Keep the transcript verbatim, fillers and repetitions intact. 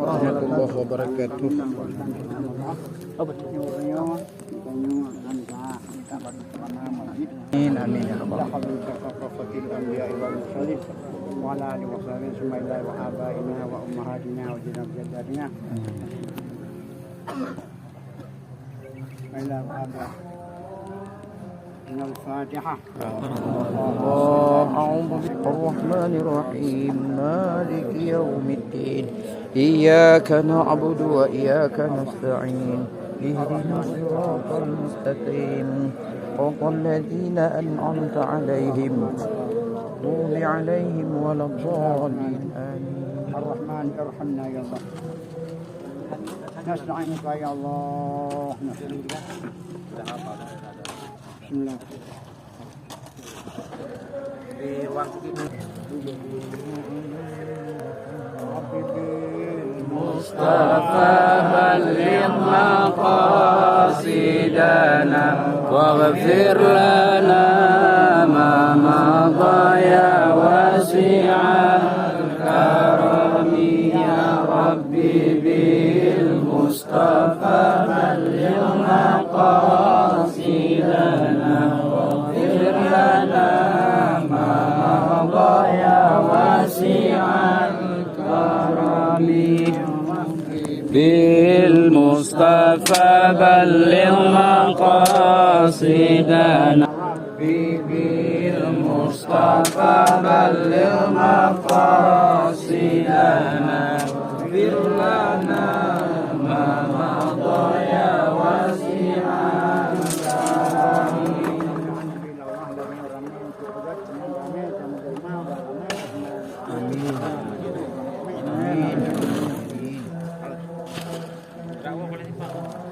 Warahmatullahi wabarakatuh. Amin, amin, ya rabbal. وعلى آله وصحبه ثم إلى آبائنا وأمهاتنا وجدنا وجداتنا. إلى آبائنا. الفاتحة. الله، أعوذ بالله. الرحمن الرحيم. مالك يوم الدين. إياك نعبد وإياك نستعين. اهدنا الصراط المستقيم. صراط الذين أنعمت عليهم. غير المغضوب عليهم ولا الضالين. آمين. الرحمن، ارحمنا يا الله. نستعينك يا الله. بسم الله. المصطفى بلغ مقاصدنا واغفر لنا ما مضى يا واسع الكرم يا رب. بالمصطفى بلغ مقاصدنا واغفر لنا ما مضى يا واسع الكرم. بالمصطفى بلغ مقاصدنا. بالمصطفى بلغ مقاصدنا. اغفر لنا ما مضى يا واسع الكرم. آمين. آمين. آمين.